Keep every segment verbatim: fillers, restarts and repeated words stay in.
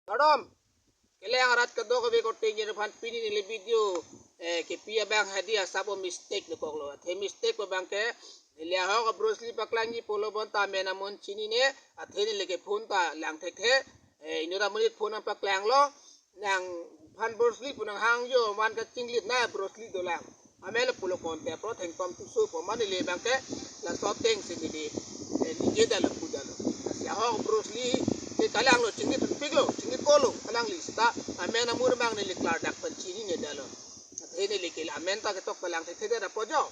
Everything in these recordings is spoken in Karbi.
Kardom. Kelang arat kadokave korte, neli aphan pini neli video, eh, kepi abang hadi asap o mistake dokoklo. Athe mistake abangke neli ahok a-Bruce Lee paklangji pulo bonta amen amun chinine. Athe neli ke phone ta lang thekthe. Eh, inut amonit phone nangpaklanglo. Nangphan Bruce Lee pu nanghang jo, man kachinglit na Bruce Lee dolang. Amen lo pulo konte pro thengtom tuso pu, mane neli abangke laso ateng si neli, eh, ningjedetlo, pudetlo. Lasi ahok Bruce Lee ke kalanglo, chinglitpiklo, chinglitlo alangli seta. Amen amun abang neli klardak pen chininedetlo. Athe neli ke amen ta ketok palang thekthedet apo jo.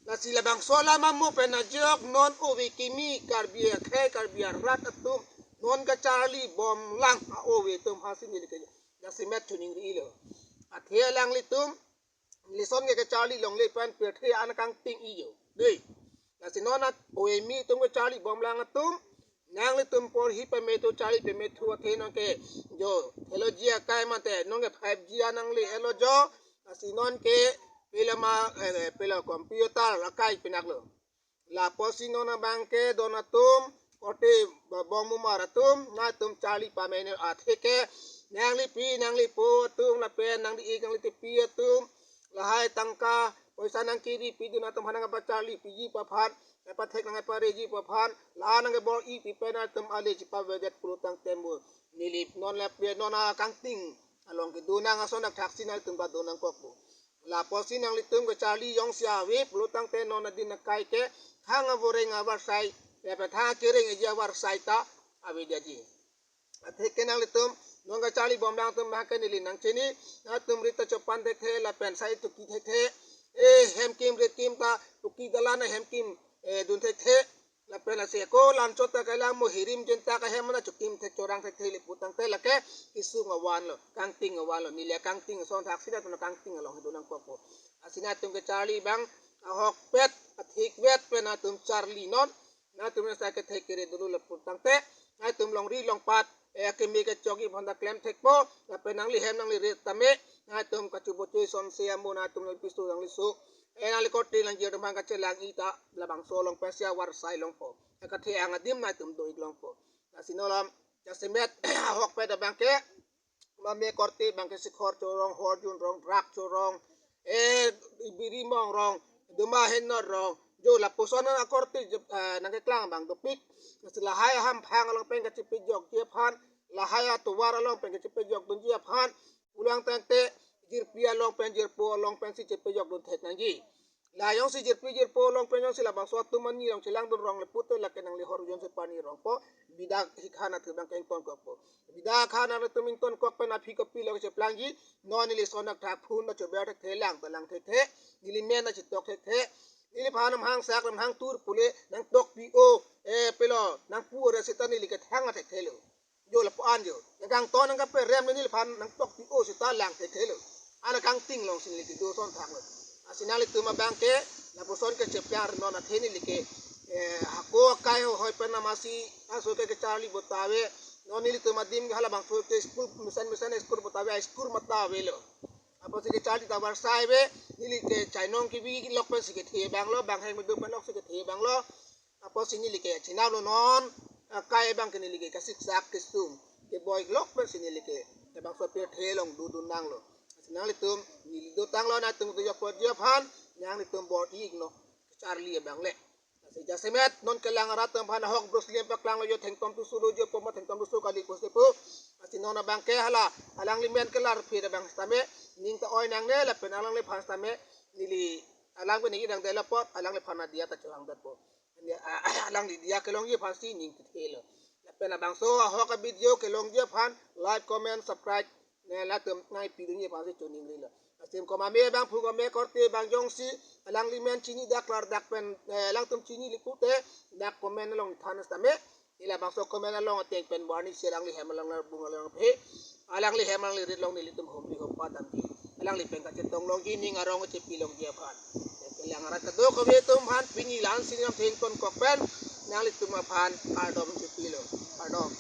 Lasi labangso alam amo pen ajok non ove kimi Karbi akhei, Karbi arat atum non kacharli bomlang a-ove atum aphansi neli ke jasemet choningri-ilo. Athe alanglitum lason ke kacharli longle pen pirthe an kangting-i jo. Dei. Lasi non a-ove kimi atum kacharli bomlang atum, nanglitum porhi pamethu, charli pamethu athe nonke jo theology akai mate nonke five G an nangle-etlo jo. Lasi nonke pela ma, eh, pela computer akai pinaklo. Lapusi non abangke don atum, korte ba-, bongmumar atum, nangtum charli pamene atheke, nanglipi nanglipo atum lapen nangli-ik nanglitepi atum, lahai tangka poisa nangkiri pidun atum aphan nangpacharlipiji pu aphan, nangpathek nangpareji pu aphan, la nangkebor-ipi pen atum ale chipavedet pulo tangte mo neli non lapen non akangting along kedo nang ason dak thaksi nangtum ba do nangkokpo. Lapusi nanglitum kacharli jongsi ave pulo tangte non adin akai ke khang avoreng avarsai, ya pe thang kereng eji avarsai ta avedetji. Atheke nanglitum non kacharli bomlang atum abangke neli nangchini, nangtum rit ta chopan thekthe lapen sai tuki thekthe. Eh, hemkim ritkim ta tuki dalan hemkim, eh, dun thekthe. Lapen lasi ako lanchot ta kelang mo, hirim jen ta kahem mana chokim thek chorang thekthe le pu tangte lake kesung avanlo, kangting avanlo, neli akangting ason thaksi nangtum akangting along kedo nangkokpo. Lasi nangtum kacharli abang ahokpet, athikpet pen nangtum charli non. Nangtum nasa kethek kere dolo le pu tangte, nangtum longri longpat, eh, akeme kechokji aphan ta klem thekpo, lapen nanglihem nanglirit tame, nangtum kachubo chui sonse amo nangtum nangpiso nangliso, eh, nangli korte nangji atum aphan kachelang-i ta labangso along pensi avarsai longpo. Eh, kathe ang adim nangtum do-ik longpo. Lasi non alam jasemet ahokpet abangke, mame korte abangke Sikhor Chorong, Horjun Rong, Drak Chorong, eh, Biri Mong Rong, Duma Henor Rong. Jo lapuson akorte, eh, nangkeklang abang dopik. Lasi lahai ahamphang along pen kachepejokji aphan, lahai atovar along pen kachepejokdunji aphan, pulo tangte jirpi along pen, jirpo along pensi chepejokdun thek nangji. La jongsi jirpi jirpo along pen jongsi labangso atum ani along chelangdun rong le pute lake nangli hor jongsi pani rongpo, bida hikhan athu abangke ingtonkokpo. Bida khan atum ingtonkok pen aphi kopi lo cheplangji, non neli son dak thak phone ta chober thekthe, lang ta lang thekthe, neli men ta chitok thekthe, neliphan nangmahang sak nangmahang tur pule nangtokpi-o, eh, pelo nangpu ore seta neli kethang thekthelo. Jo lapu-an jo. Nangkangton nangkaperem neliphan nangtokpi-o seta lang thekthelo. An akangting alongsi neli kedo ason thaklo. Lasi nanglitum abangke lapuson kecheplang non athe neli ke, eh, hako akai hoi pen namasi aso ke kacharli botave. Non nelitum adim ke halabangso ke school mesen mesen school botave, school mata avelo. Apotsi kacharli ta avarsai ave, neli ke chainong kevi lok pensi kethe abanglo, bang heng medo pen loksi kethe abanglo. Apotsi neli ke chinamlo non akai abangke neli ke kasiksak kesung keboi lok pensi neli ke labangso pirthe along dodun nanglo. Lasi nanglitum neli dotanglo, nangtum dojok porji aphan, nanglitum bor-i-iknon kacharli abang le. Lasi jasemet non kelang arat atum aphan ahok Bruce Lee paklanglo jo, thengtom tuso lo jo pu ma thengtom tuso kali pusi pu. Lasi non abangke hala alangli men kelar phir abang sitame ning ta oi nangne lapen alangliphan sitame neli alang pen neli nangdetlo apot alangliphan adia ta chohangdetpo. Neli, ah, alangli dia kelongji aphansi ning kethelo. Lapen labangso ahok a-video kelongji aphan like, comment, subscribe, ne latum nangpidunji aphansi choningrilo. Lasi komat me abang phu kome korte abang jongsi alangli men chini dak klardak pen, eh, alangtum chini le pute dak comment along than sitame. Neli labangso comment along ateng pen warning si alangli hem along bung along phe. Alangli hem alangli rit along nelitum humri humpat damji. Alangli pen kachetong longji, ning arong chepi longji aphan. Kelang arat kadokave atum aphan pini la-ansi nangthengtonkok pen nanglitum aphan kardom chepilo. Kardom.